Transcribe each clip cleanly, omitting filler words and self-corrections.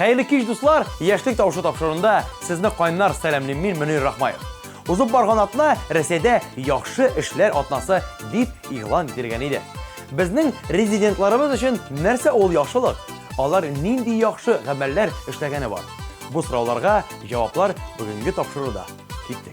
Хәерле кич, дуслар! Яшьлек тавышы тапшыруында сезне кайнар сәламлим мин, Мөнир Рахмаев. Узып барган атна Рәсәйдә яхшы эшләр атнасы дип игълан ителгән иде. Безнең резидентларыбыз өчен нәрсә ул яхшылык? Алар нинди яхшы гамәлләр эшләгәне бар? Бу сорауларга җаваплар бүгенге тапшыруда. Киттек.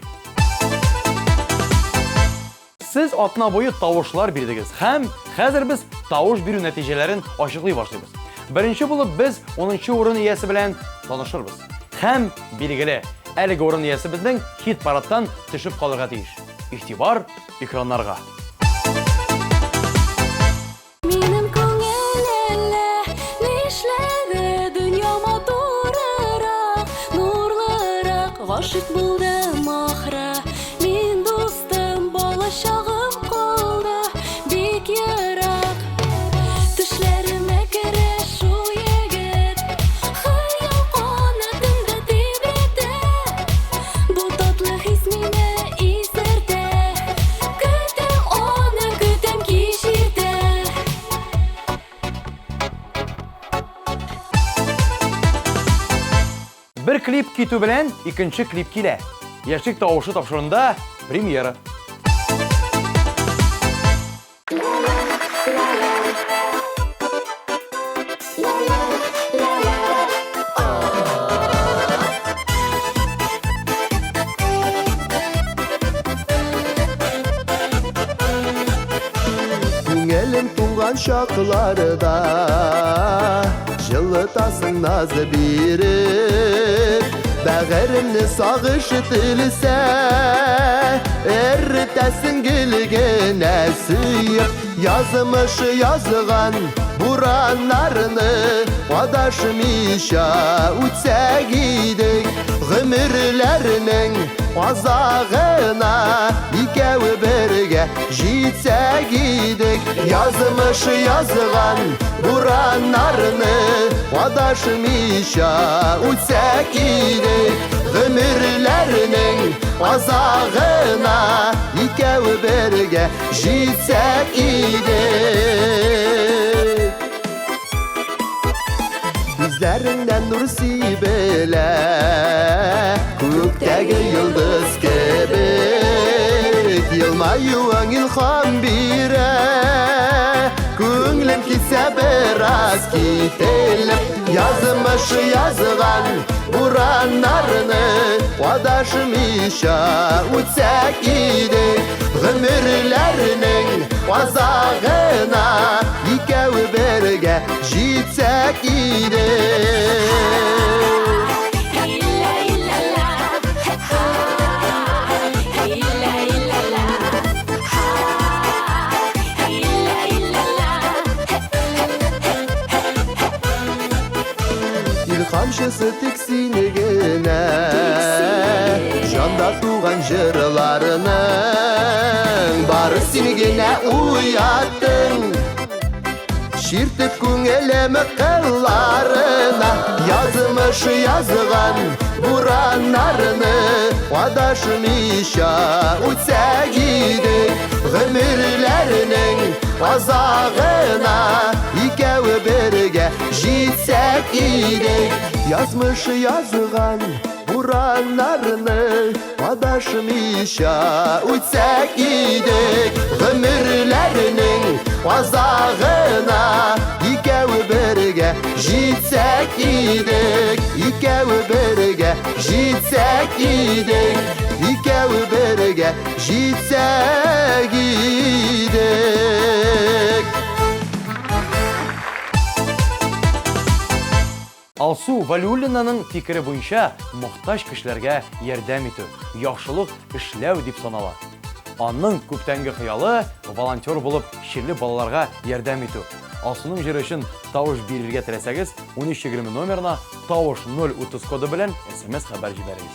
Сез атна буе тавышлар бирдегез һәм хәзер без тавыш бирү нәтиҗәләрен ачыклый башлыйбыз. Беренче булып без 10 урын иясе белән танышырбыз. Һәм, билгеле, әлеге урын иясе безнең хит-парадтан төшеп калырга тиеш. Игътибар экраннарга! Минем күңел әллә нишләде, дөнья матурырак, нурлырак, гашыйк булдым ахры. Мин дустым, балачагым калды бик ерак. Төшләремә керә шул егет, хыял канатымда тибрәтә. Бу татлы хис мине исертә. Көтәм аны, көтәм кич иртә. Бер клип китү белән икенче клип килә. Яшьлек тавышы тапшыруында премьера. Күңелем туңган чакларда Җылытасың назы биреп Бәгыремне сагыш телсә Эретәсең гел генә сөеп Язмыш язган бураннарны Адашмыйча үтсәк идек Гомерләрнең азагына Икәү бергә җитсәк идек. Язмыш язган бураннарны Адашмыйча үтсәк идек Гомерләрнең азагына Икәү бергә җитсәк идек. Күзләреңнән нур сибелә, Күктәге йолдыз кебек, Елмаюың илһам бирә. Күңлем китсә бераз кителеп, Язмыш язган бураннарны Адашмыйча үтсәк идек Гомерләрнең азагына Икәү бергә җитсәк идек. Илһамчысы тик син генә, Җанда туган җырларының Бары син генә уяттың. Чиртеп күңелем кылларына Язмыш язган бураннарны Адашмыйча үтсәк идек Гомерләрнең азагына Икәү бергә җитсәк идек. Язмыш язган бураннарны Адашмыйча үтсәк идек Гомерләрнең азагына Икәү бергә җитсәк идек. Икәү бергә җитсәк идек. Икәү бергә җитсәк идек. Алсу Вәлиуллинаның фикере буенча, мохтаҗ кешеләргә ярдәм итү, яхшылык эшләү дип санала. Аның күптәнге хыялы, волонтер булып чирле балаларга ярдәм итү. Алсуның җыры өчен тавыш бирергә теләсәгез, 1320 номерына тавыш 030 коды белән смс хәбәр җибәрегез.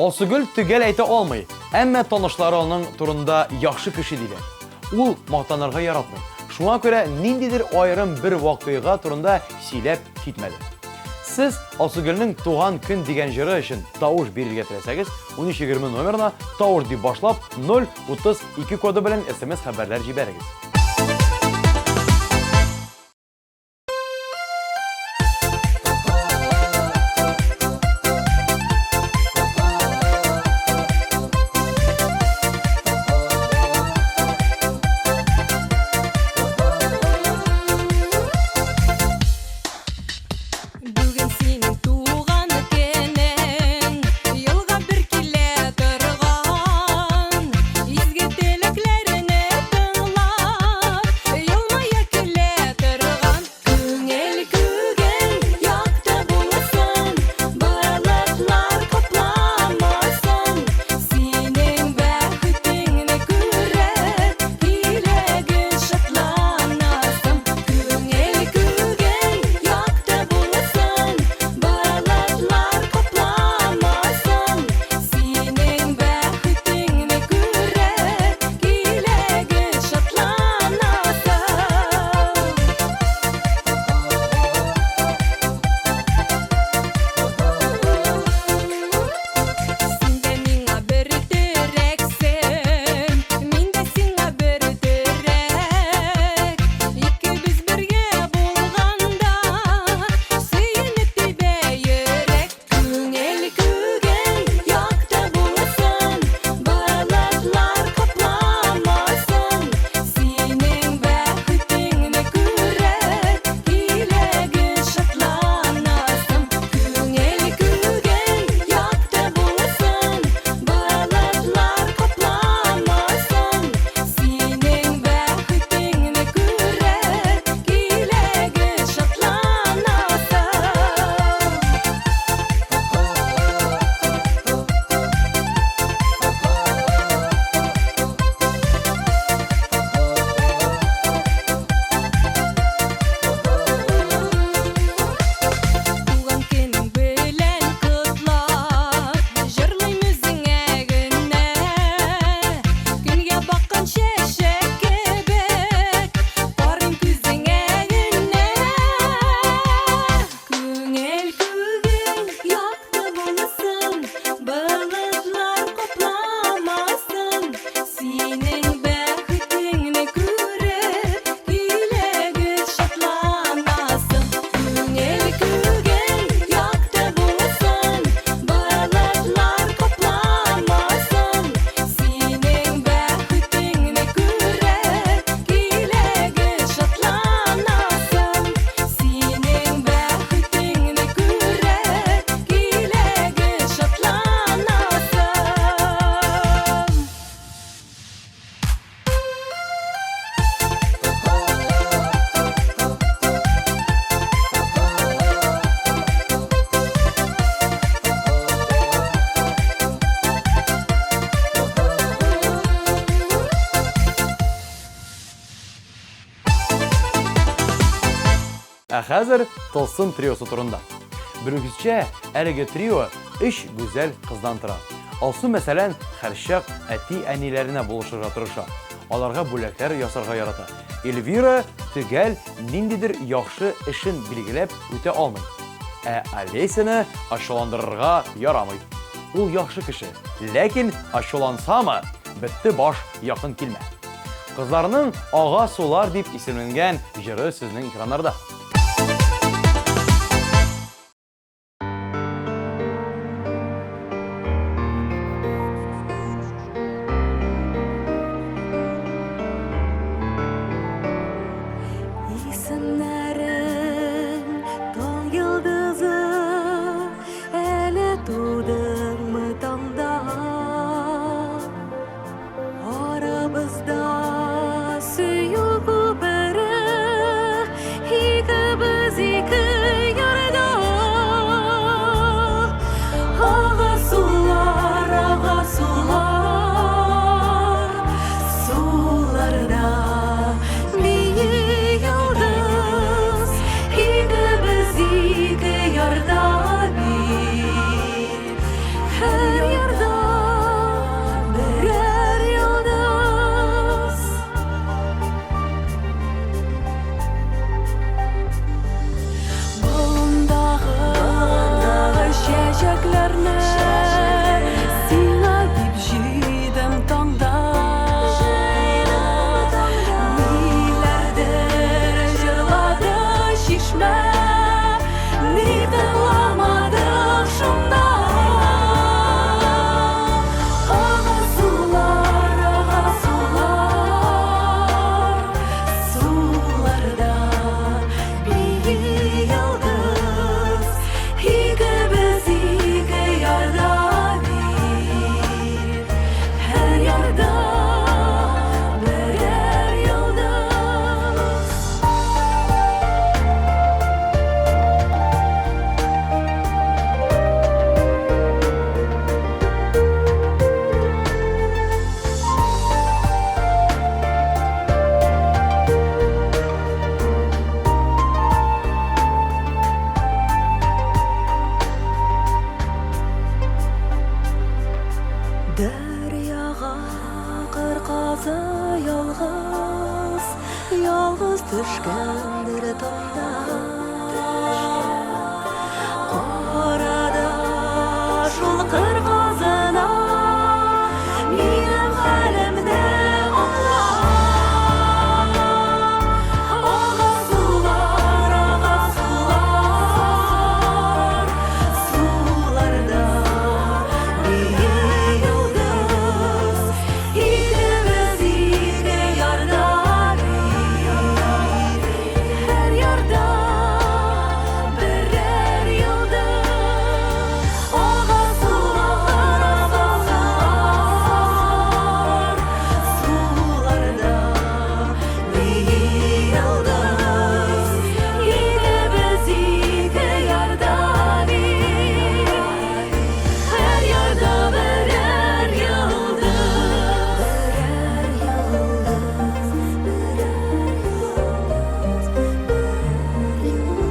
Алсыгөл төгәл әйтә алмый, әмма танышлары аның турында яхшы кеше диләр. Ул мактанырга яратмый. Шуңа күрә ниндидер аерым бер вакыйга турында сөйләп китмәде. Сез Алсыгөлнең Туган көн дигән җыры өчен тавыш бирергә теләсәгез, 1320 номерына тавыш дип башлап 032 коды белән смс хәбәрләр җибәрегез. Бүген синең туган көнең, елга бер килә торган. Изге теләкләреңне тыңлап, елмая көлә торган. Күңел күген якты булсын, болытлар капламасын. Синең бәхетеңне күреп, йөрәгең шатланасын. Күңел күген якты булсын, болытлар капламасын. Синең бәхетеңне күреп, йөрәгең шатланасын. Син дә миңа бер терәксең, мин дә сиңа бер терәк. Икебез бергә булганда, сөенеп тибә йөрәк. Күңел күген якты булсын, болытлар капламасын. Синең бәхетеңне күреп, йөрәгең шатланасын. Күңел күген якты булсын, болытлар капламасын. Синең бәхетеңне күреп, йөрәгең шатланасын. Туган көнең белән котлап, җырлыйм үзеңә генә. Көнгә баккан чәчәк кебек, карыйм күзеңә генә. Күңел күген якты булсын, болытлар капламасын. Синең бәхетеңне күреп, йөрәгең шатланасын. Күңел күген якты булсын, болытлар капламасын. Синең бәхетеңне күреп, йөрәгең шатланасын. Синең бәхетеңне күреп, йөрәгең шатланасын. Ә хәзер Тылсым триосы турында. Белүегезчә, әлеге трио өч гүзәл кыздан тора. Алсу, мәсәлән, һәрчак әти-әниләренә булышырга тырыша. Аларга бүләкләр ясарга ярата. Эльвира төгәл ниндидер яхшы эшен билгеләп үтә алмый. Ә Олесяны ачуландырырга ярамый. Ул яхшы кеше, ләкин ачулансамы, бетте баш, якын килмә. Кызларның Ага сулар дип исемләнгән җыры сезнең экраннарда. Исемнәрең таң йолдызы, әле тудыңмы таңда? Арабызда сөю күпере, Йолдыз төшкәндер таңда. Кара да шул кыр казына, минем хәлемне аңла. Ага сулар, ага сулар, суларда бии йолдыз. Икебез ике ярда бит, һәр ярда берәр йолдыз. Ага сулар, ага сулар, суларда бии йолдыз. Икебез ике ярда бит, һәр ярда берәр йолдыз. Берәр йолдыз, берәр йолдыз, берәр йолдыз.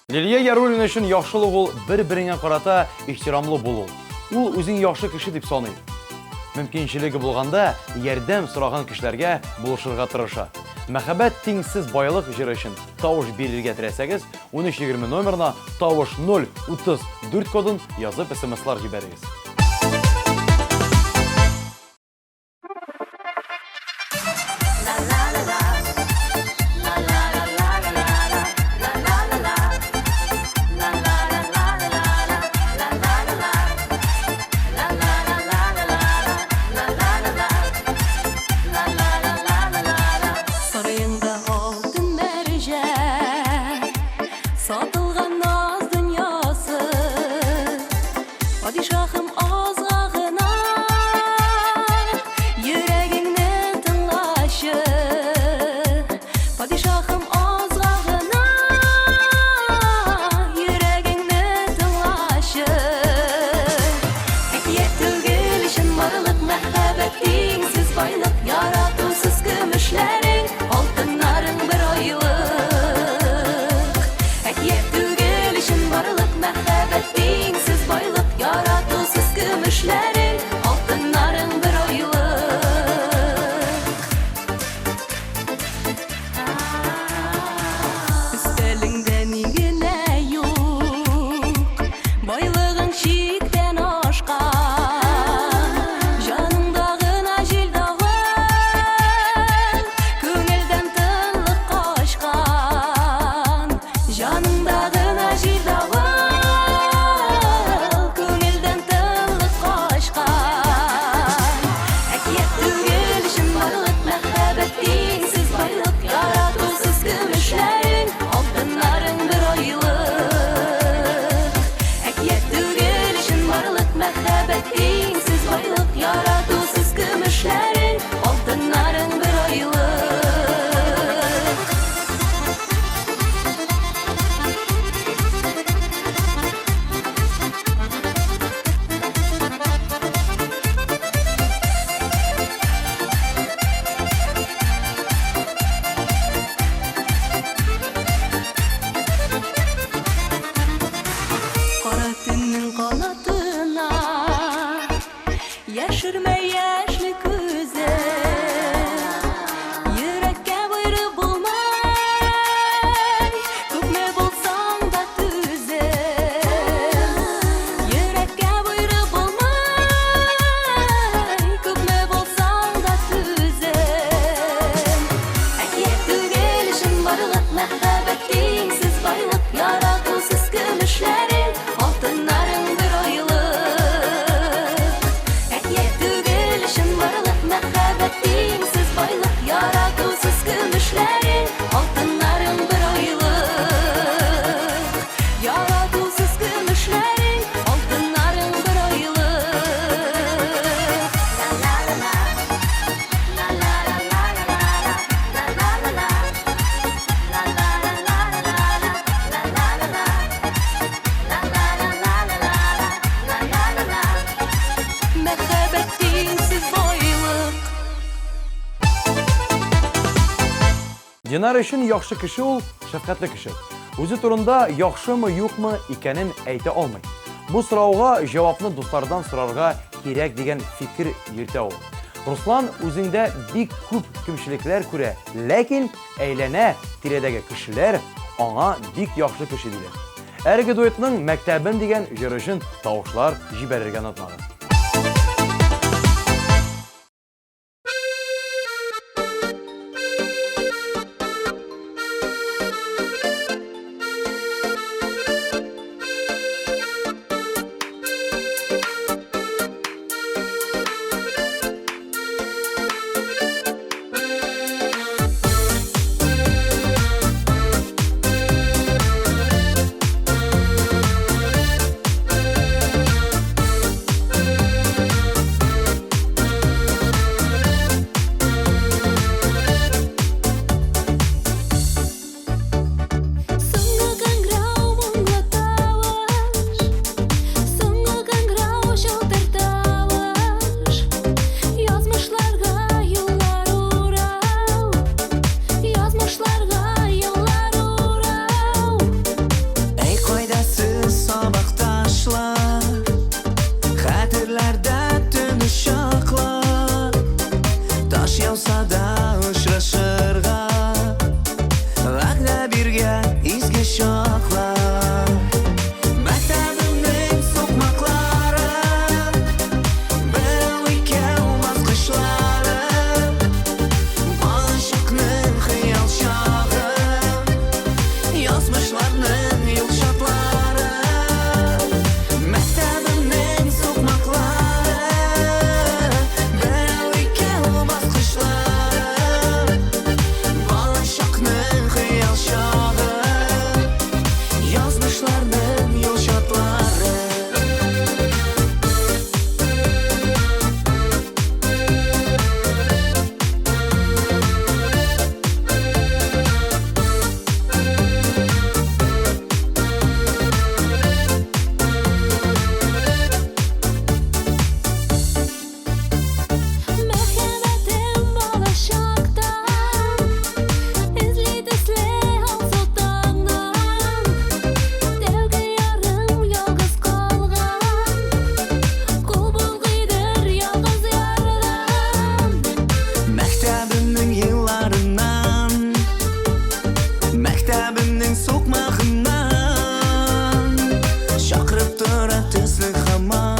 Лилия Яруллина өчен яхшылык ул бер-береңә карата ихтирамлы булу. Ул үзен яхшы кеше дип саный. Мөмкинчелеге булганда ярдәм сораган кешеләргә булышырга тырыша. Мәхәббәт тиңсез байлык җыры өчен тавыш бирергә теләсәгез, 1320 номерына тавыш 034 кодын язып смслар җибәрегез. Сарайыңда алтын мәрҗән, сатылган наз дөньясы. Падишаһым. Динар өчен яхшы кеше ул, шәфкатьле кеше. Үзе турында яхшымы, юкмы икәнен әйтә алмый. Бу сорауга җавапны дуслардан сорарга кирәк дигән фикер йөртә ул. Руслан үзендә бик күп кимчелекләр күрә, ләкин әйләнә тирәдәге кешеләр аңа бик яхшы кеше диләр. Әлеге дуэтның Мәктәбем дигән җыры өчен тавышлар җибәрергә онытмагыз. Соңгы кыңгырау моңлы тавыш, Соңгы кыңгырау чылтыр тавыш, Язмышларга юллар урау, Язмышларга юллар урау. Әй кайда сез сабакташлар Хәтерләрдә төн чаклар Таш яуса да очрашырга Вәгъдә биргән изге чаклар Мәктәбемнең сукмаклары Берәү икәү баскычлары Балачакның хыял чагы Язмышларның юл шартлары Мәктәбемнең сукмаклары Берәү икәү баскычлары Балачакның хыял чагы Язмышларның юл шартлары. Мәхәббәтем балачактан Эзли төсле алсу таңнан Тәүге ярым ялгыз калган Кул болгыйдыр ялгыз ярдан. Мәктәбемнең елларыннан, Мәктәбемнең сукмагыннан Чакырып тора төсле һаман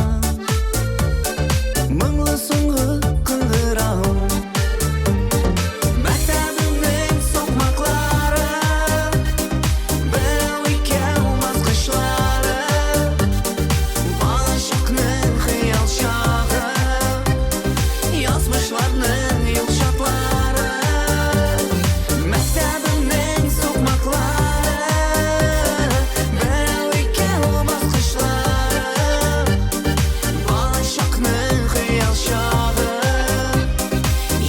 Моңлы соңгы кыңгырау. Мәктәбемнең сукмаклары, Берәү икәү баскычлары, Балачакның хыял чагы, Язмышларның юл шартлары. Мәктәбемнең сукмаклары, Берәү икәү баскычлары, Балачакның хыял чагы,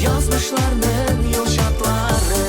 Язмышларның юл шартлары.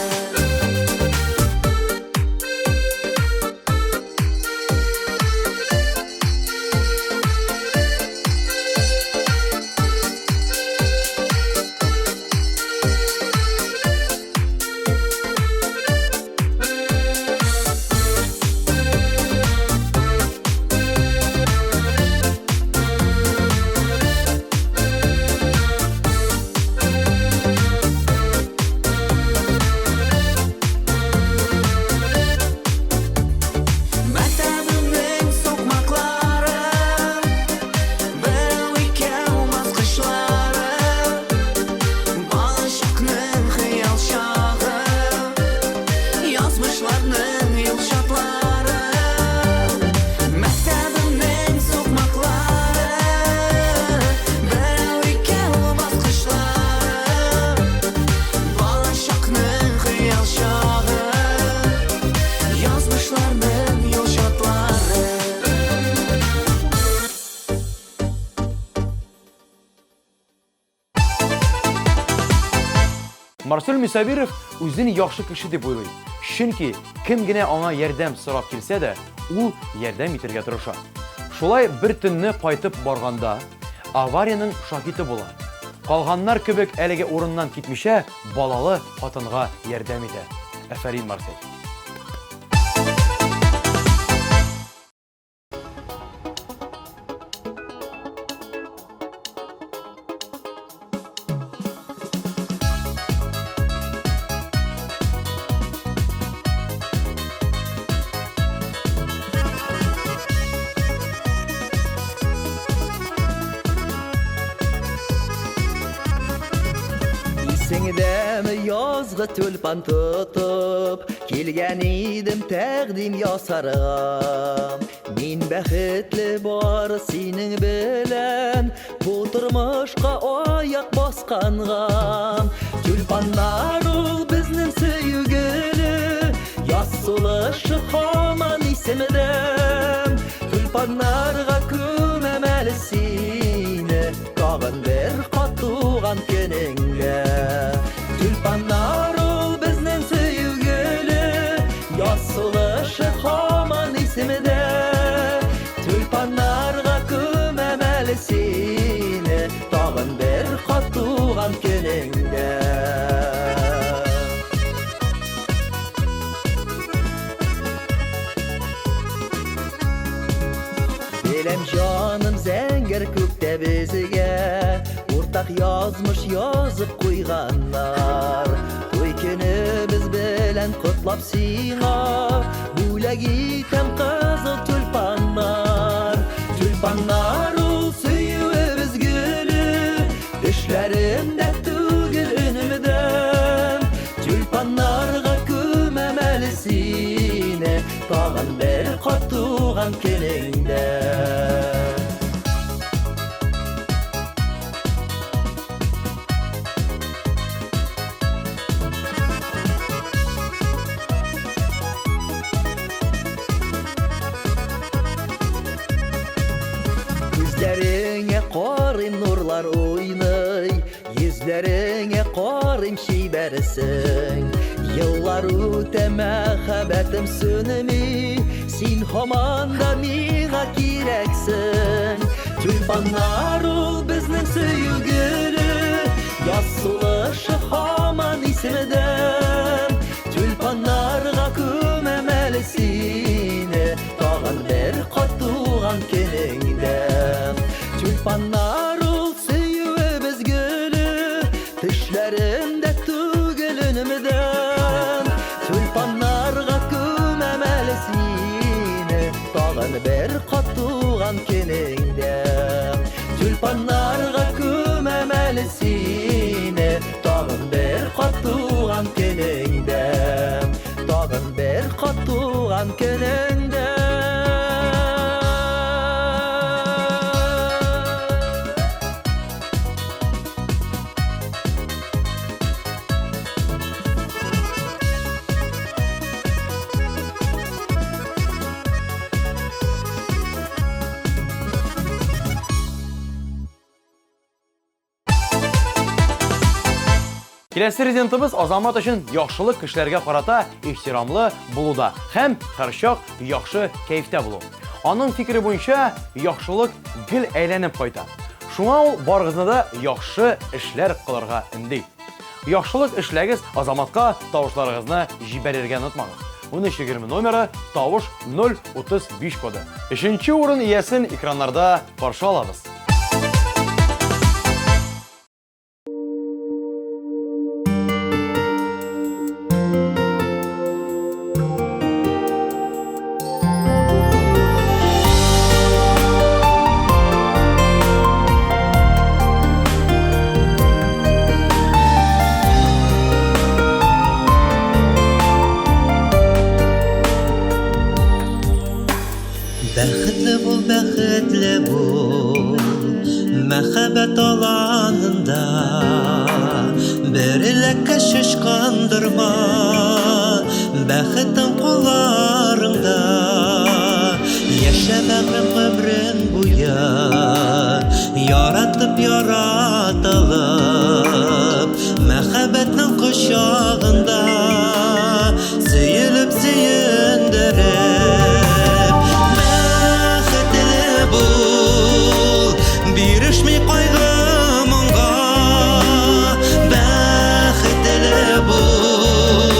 Мәктәбемнең сукмаклары, Берәү икәү баскычлары, Балачакның хыял чагы, Язмышларның юл шартлары. Мәктәбемнең сукмаклары, Берәү икәү баскычлары, Балачакның хыял чагы, Язмышларның юл шартлары. Марсель Мисабиров үзен яхшы кеше дип уйлый. Чөнки кем генә аңа ярдәм сорап килсә дә, ул ярдәм итәргә тырыша. Шулай бер төнне кайтып барганда, авариянең шаһиты була. Калганнар кебек әлеге урыннан китмичә, балалы хатынга ярдәм итә. Әфәрин, Марсель! Исеңдәме язгы тюльпан тотып Килгән идем тәкъдим ясарга Мин бәхетле бары синең белән Бу тормышка аяк басканга Тюльпаннар ул безнең сөю гөле Яз сулышы һаман исемдә Тюльпаннарга күмәм әле сине Тагын бер кат туган көнеңдә Тюльпаннар ул безнең сөю гөле Яз сулышы һаман исемдә Тюльпаннарга күмәм әле сине Тагын бер кат туган көнеңдә Беләм җаным зәңгәр күктә безгә Уртак язмыш язып куйганнар Туй көнебез белән котлап сиңа Бүләк итәм кызыл тюльпаннар Тюльпаннар ул сөюебез гөле Төшләремдә түгел өнемдә Тюльпаннарга күмәм әле сине Тагын бер кат туган көнеңдә Күзләреңә карыйм нурлар уйный Йөзләреңә карыйм чибәрсең Еллар үтә мәхәббәтем сүнми Син һаман да миңа кирәксең Тюльпаннар ул безнең сөю гөле Яз сулышы һаман исемдә Тюльпаннарга күмәм әле сине Тагын бер кат туган көнеңдә Тюльпаннар ул сөюебез гөле Төшләремдә түгел өнемдә Тюльпаннарга күмәм әле сине Тагын бер кат туган көнеңдә Тюльпаннарга күмәм әле сине Тагын бер кат туган көнеңдә Тагын бер кат туган көнеңдә Киләсе резидентыбыз Азамат өчен яхшылык кешеләргә карата ихтирамлы булуда һәм һәрчак яхшы кәефтә булу. Аның фикере буенча, яхшылык гел әйләнеп кайта. Шуңа ул барыгызны да яхшы эшләр кылырга өнди. Яхшылык эшләгез, Азаматка тавышларыгызны җибәрергә онытмагыз. 1320 номеры, тавыш 035 коды. Өченче урын иясен экраннарда каршы алабыз. Бәхетле бул, бәхетле бул, мәхәббәт аланында Бер эләккә шешкандырма, бәхетең кулларыңда. Яшә бәгърем гомрең буе, яратып яратылып, мәхәббәтнең кочагында сөелеп сөендереп. Бәхетле бул, бирешми кайгы моңга, бәхетле бул.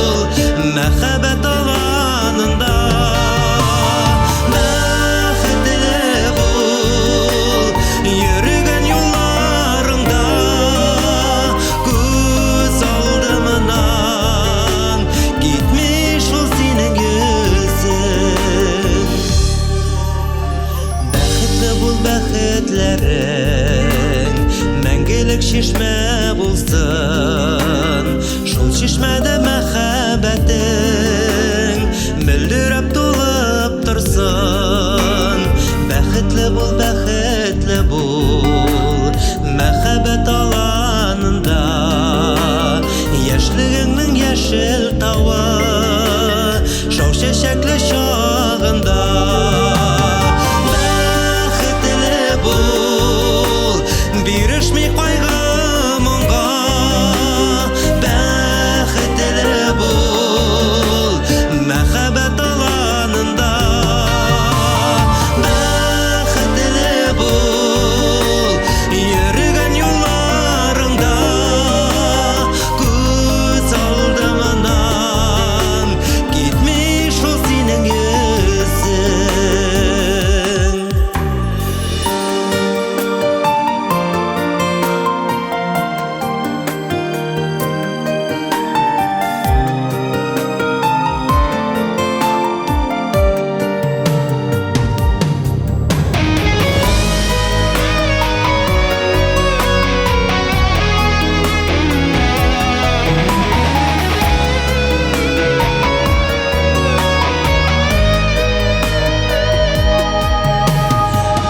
Чишмәдә мәхәббәтең Мөлдерәп тулып торсын. Бәхетле бул, бәхетле бул Мәхәббәт аланында. Яшьлегеңнең яшел тавы Шау чәчәкле чагында. Бәхетле бул, бирешми кайгы моңга. Бәхетле бул, мәхәббәт аланында. Бәхетле бул, йөргән юлларыңда. Күз алдымнан китми шул синең йөзең.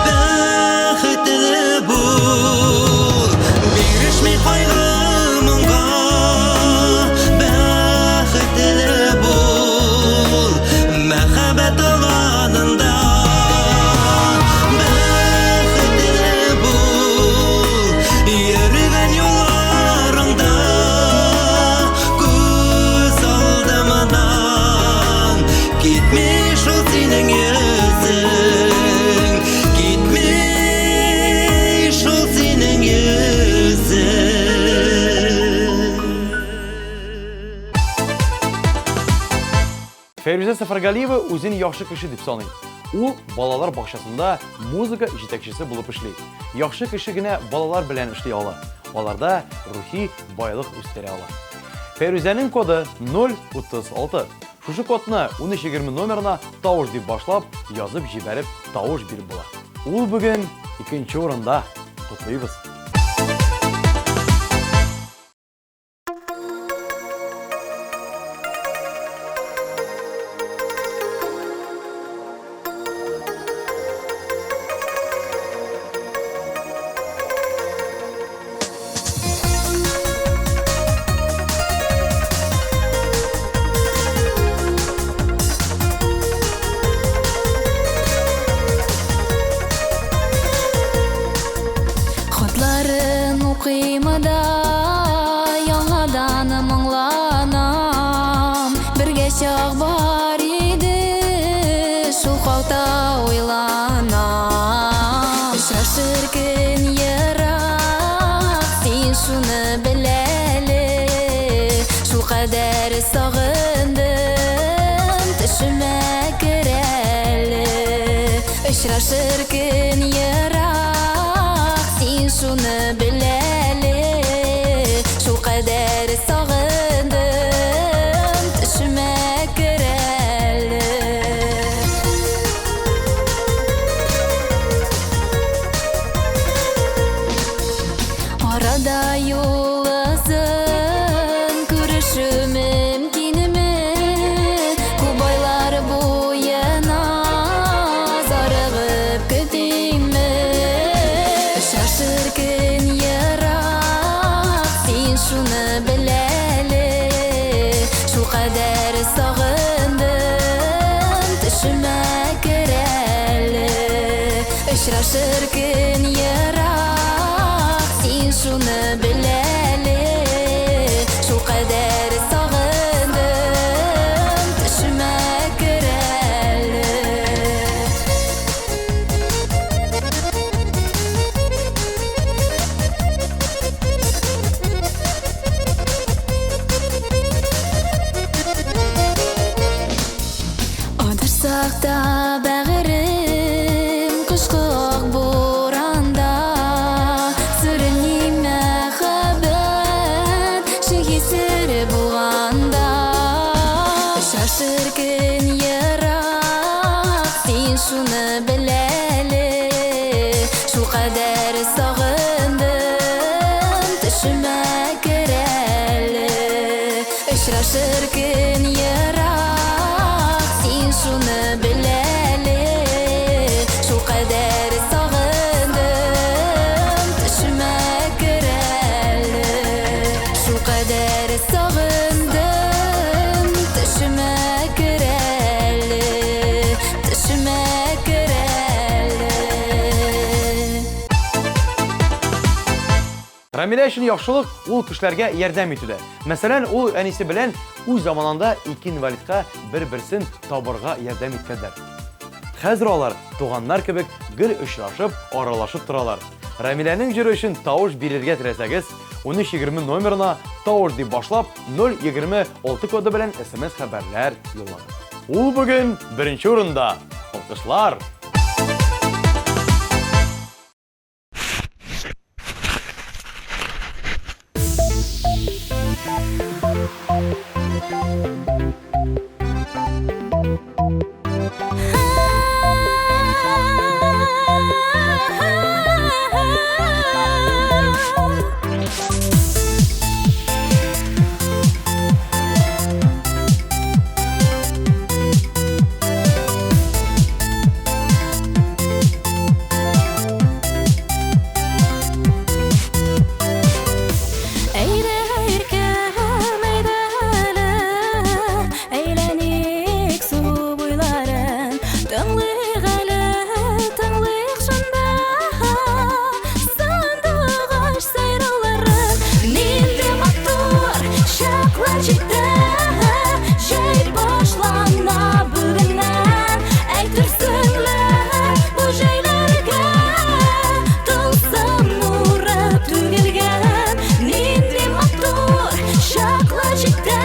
Бәхетле бул, бирешми кайгы моңга. Бәхетле бул, мәхәббәт аланында. Бәхетле бул, йөргән юлларыңда. Күз алдымнан китми шул синең йөзең. Китми шул синең йөзең. Фәйрүзә Сәфәргалиева үзен яхшы кеше дип саный. Ул балалар бакчасында музыка җитәкчесе булып эшли. Яхшы кеше генә балалар белән эшли ала. Аларда рухи байлык үстерә ала. Фәйрүзәнең коды 036. Шушы кодны 1320 номерына тавыш дип башлап, язып җибәреп, тавыш биреп була. Ул бүген икенче урында. Котлыйбыз. Хатларын укыйм да яңадан моңланам. Бергә чак бар иде, шул хакта уйланам. Очрашыр көн ерак, син шуны бел әле. Шул кадәр сагындым, төшемә кер әле. Очрашыр көн ерак, син шуны бел әле. Шул кадәр сагындым, төшемә кер әле. Арада юл озын, күрешү мөмкинме? Күп айлар буена зарыгып көтимме? Очрашыр көн ерак, син шуны бел әле. Шул кадәр сагындым, төшемә кер әле. Очрашыр көн ерак, син шуны бел әле. Шул кадәр сагындым, төшемә кер әле. Адашсак та бәгырем, кышкы ак буранда сүрелми мәхәббәт. Очрашыр көн ерак, син шуны бел әле. Шулкадәр сагындым, төшемә кер әле. Шулкадәр сагындым, төшемә кер әле. Төшемә кер әле. Рамилә өчен яхшылык ул кешеләргә ярдәм итүдә. Мәсәлән, ул әнисе белән үз заманында ике инвалидка бер-берсен табырга ярдәм иткәннәр. Хәзер алар туганнар кебек гел очрашып, аралашып торалар. Рамиләнең җыры өчен тавыш бирергә теләсәгез, 1320 номерына тавыш дип башлап, 026 коды белән смс хәбәрләр юллагыз. Ул бүген беренче урында. Алкышлар! Әйдә, иркәм, әйдә әле, әйләник су буйларын. Тыңлыйк әле, тыңлыйк шунда сандугач сайрауларын. Нинди матур чаклар җитә, җәй башлана бүгеннән. Әйтерсең лә бу җәйләргә тылсым нуры түгелгән. Нинди матур чаклар җитә,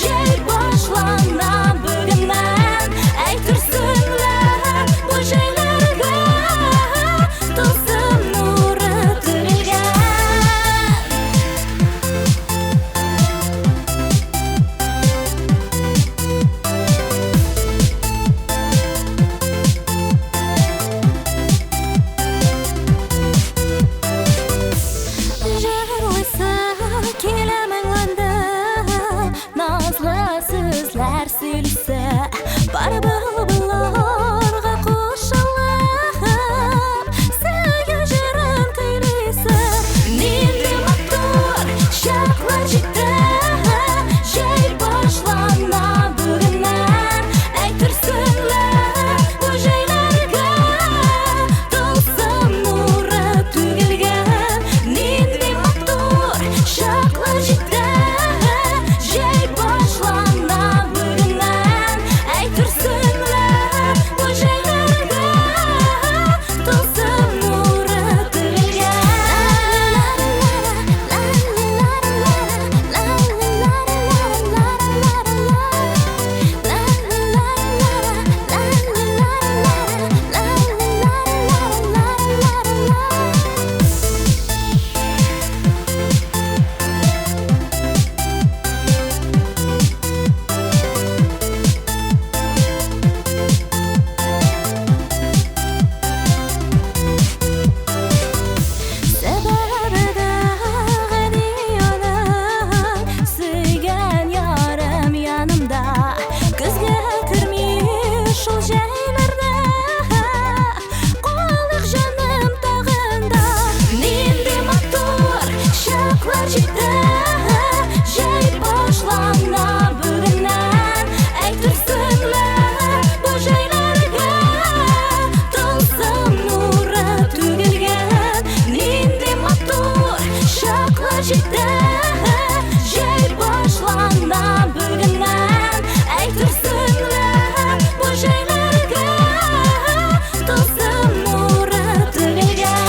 җәй башлана бүгеннән. Әйтерсең лә бу җәйләргә тылсым нуры түгелгән. Җырлыйсы килә моңланып, назлы сүзләр сөйлисе, бар былбылларга кушылып, сөю җырын көйлисе. Нинди матур чаклар җитте, җәй башлана бүгеннән. Әйтерсең лә бу җәйләргә тылсым нуры түгелгән. Нинди матур чаклар җитте, җәй башлана бүгеннән. Әйтерсең лә бу җәйләргә тылсым нуры түгелгән. Сәбәбе дә гади аның, сөйгән ярым янымда. Көзгә керми шул җәйләрдә, калык җаным тагын да. Нинди матур чаклар җитте, җәй башлана бүгеннән. Әйтерсең лә бу җәйләргә тылсым нуры түгелгән. Нинди матур чаклар җитте, җәй башлана бүгеннән. Әйтерсең лә бу җәйләргә тылсым нуры түгелгән.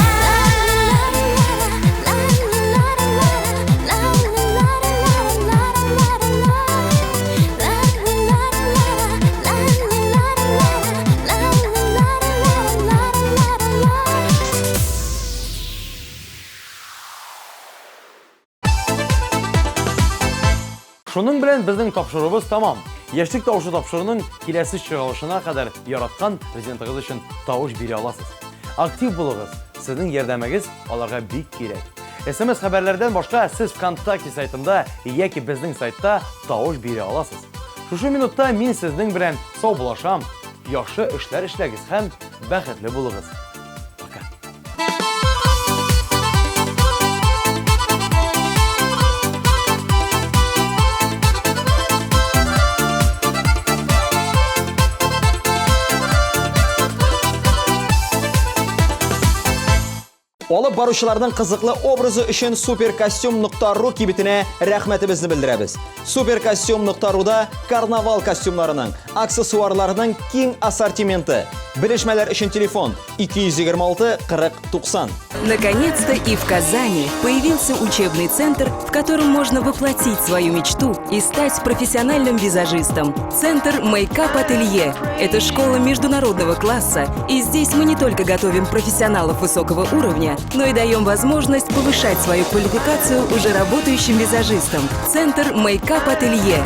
Шуның белән безнең тапшыруыбыз тәмам. Яшьлек тавышы тапшыруының киләсе чыгарылышына кадәр яраткан президентыгыз өчен тавыш бирә аласыз. Актив булыгыз, сезнең ярдәмегез аларга бик кирәк. СМС хәбәрләрдән башка сез ВКонтакте сайтында яки безнең сайтта тавыш бирә аласыз. Шушы минутта мин сезнең белән саубуллашам. Яхшы эшләр эшләгез һәм бәхетле булыгыз. Пока. Алып баручыларның кызыклы образы өчен суперкостюм.ру кибетенә рәхмәтебезне белдерәбез. Суперкостюм.руда карнавал костюмнарының, аксессуарларының киң ассортименты. Белешмәләр өчен телефон 226 40 90. Наконец-то и в Казани появился учебный центр, в котором можно воплотить свою мечту и стать профессиональным визажистом. Центр Мейкап Ателье – это школа международного класса, и здесь мы не только готовим профессионалов высокого уровня, но и даем возможность повышать свою квалификацию уже работающим визажистам. Центр Мейкап Ателье.